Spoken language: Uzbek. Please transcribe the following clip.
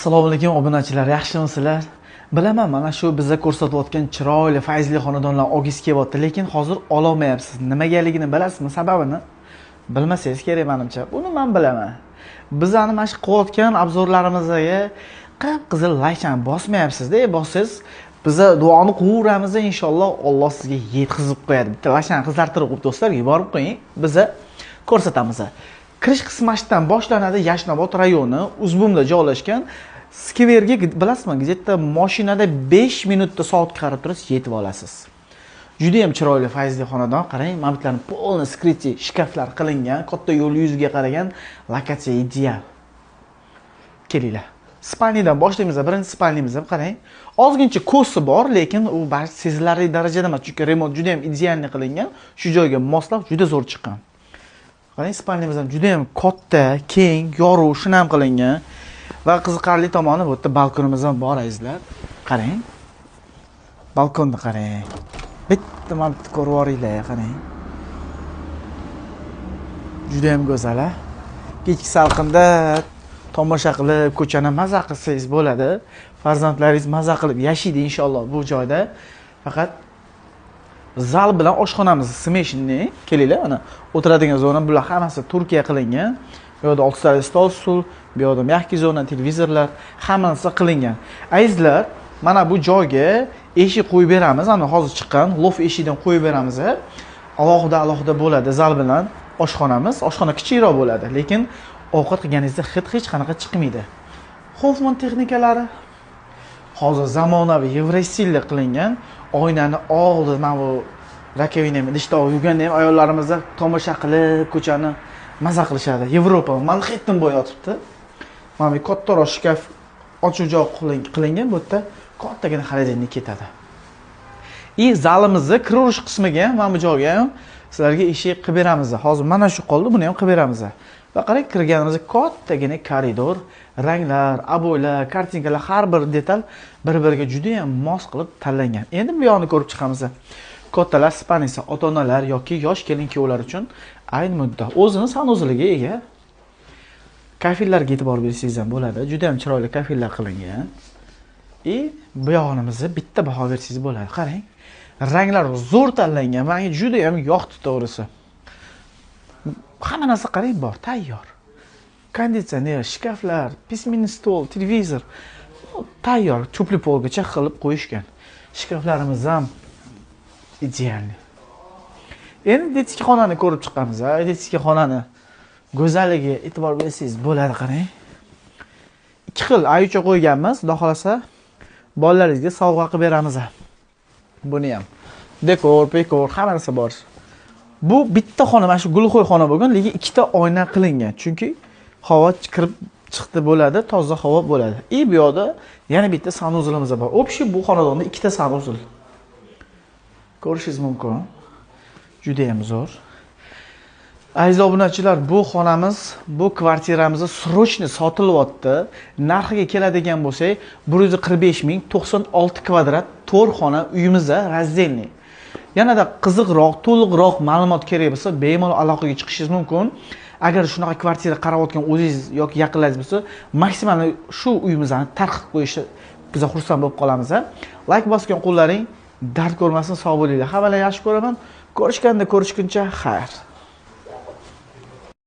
Assalomu alaykum obunachilar, yaxshimisizlar? Bilaman, mana shu biza ko'rsatayotgan chiroyli, fayzli xonadonlar olgingiz kelyapti, lekin hozir ololmayapsiz. Nimagaligini bilasizmi? Sababini bilmasangiz kerak menimcha. Buni men bilaman. Bizani mana shu qilayotgan obzorlarimizga qip-qizil laykni bosmayapsiz-da, bossangiz biza duoni qilaveramiz, inshaalloh Alloh sizga yetkazib qo'yadi. Bitta laykni qizartirib qo'yib do'stlar, yuborib qo'ying, biza ko'rsatamiz. Kirish qismashdan boshlanadi. Yashnobod rayoni Uzbumda joylashgan skverga, bilasizmi, где-то mashinada 5 minutda soatga qarab turasiz, yetib olasiz. Juda ham chiroyli, fayzli xonadon. Qarang, mana bu yerlarni полный скрытый shkaflar qilingan, katta yo'l yuziga qaragan, lokatsiya ideal. Kelinglar. Спальни dan boshlaymiz. Birinchi спальни miz ham qarang. Ozgincha ko'si bor, lekin u sezilarli darajada emas, chunki remont juda ham идеальный qilingan. Shu joyga moslab juda zo'r chiqqan. Qarang, спальни miz ham juda ham katta, keng, yorug', shinam qilingan. Va qiziqarli tomoni bu yerda balkonimiz ham bor, azizlar. Qarang. Balkonni qarang. Bitta mana bitta ko'rib yuboringlar, qarang. Juda ham go'zal, a? Kechki salqinda tomosha qilib, ko'chani maza qilsangiz bo'ladi. Farzandlaringiz maza qilib yashaydi inshaalloh bu joyda. Faqat zal bilan oshxonamiz смешанный. Kelinglar, mana o'tiradigan zona, bular hammasi Turkiya qilingan. Bu yerda 6 ta stol, stul, bu yerda мягкий zona, televizorlar, hammasi qilingan. Azizlar, mana bu joyga eshik qo'yib beramiz. Ana hozir chiqqan lof eshikdan qo'yib beramiz. Alohida alohida bo'ladi zal bilan oshxonamiz. Oshxona kichikroq bo'ladi, lekin ovqat qilganingizda hid hech qanaqa chiqmaydi. Hoffman texnikalari hozir zamonaviy yevrostilda qilingan. Oynani oldi mana bu rakovina idish tovoq yuvganda ham ayollarimiz tomosha qilib ko'chani maza qilishadi. Yevropa Manhattan bo'yi yotibdi. Mana bu kattaroq shkaf ochiq joy qilingan, bu yerda kattagina xolodilnik ketadi. I zalimizni kiraverish qismiga ham, mana bu joyga ham sizlarga eshik qilib beramiz. Hozir mana shu qoldi, buni ham qilib beramiz. Va qarang, kirganimizda kattagina koridor, ranglar, oboylar, kartinkalar, har bir detal bir-biriga juda ham mos qilib tanlangan. Endi bu yoqni ko'rib chiqamiz. Kattalar spanisi, ota-onalar yoki yosh kelin-kuyovlar uchun ayni mudda o'zini sanuzliga ega. Kafellarga e'tibor bersangiz ham bo'ladi. Juda ham chiroyli kafellar qilingan. I bu yog'imizni bitta baho bersangiz bo'ladi. Qarang, ranglar zo'r tanlangan. Menga juda ham yoqdi to'g'risi. Hamma narsa qarang bor, tayyor. Konditsioner, shkaflar, письменный stol, televizor tayyor, cho'pli polgacha qilib qo'yishgan. Shkaflarimiz ham idealniy. Endi detski xonani ko'rib chiqamiz. Detski xonani go'zalligiga e'tibor bersangiz bo'ladi, qarang. 2 xil ayucha qo'yganmiz, xudo xolasa bolalaringizga sovg'a qilib beramiz. Buni ham dekor, pekor, hamma narsa bor. Bu bitta xona, mana shu gulxo'y xona bo'lgan, lekin ikkita oyna qilingan. Chunki havo kirib chiqdi bo'ladi, toza havo bo'ladi. I bu yoqda yana bitta sanuzlimiz bor. Общий bu xonadonda ikkita sanuzl. Ko'rishingiz mumkin. Juda ham zo'r. Aziz obunachilar, bu xonamiz, bu kvartiramiz срочно sotilyapti. Narxiga keladigan bo'lsak, 145 ming, 96 kvadrat, 4 xona uyimizda раздельный. Yanada qiziqroq, to'liqroq ma'lumot kerak bo'lsa, bemalol aloqaga chiqishingiz mumkin. Agar shunaqa kvartira qarayotgan o'zingiz yoki yaqinlaringiz bo'lsa, maksimal shu uyimizni tarqib qo'yishni biz xursand bo'lib qolamiz. Like bosgan qo'llaring dard ko'rmasin, sog' bo'linglar. Hammalarni yaxshi ko'raman. Ko'rishganda ko'rishguncha xayr.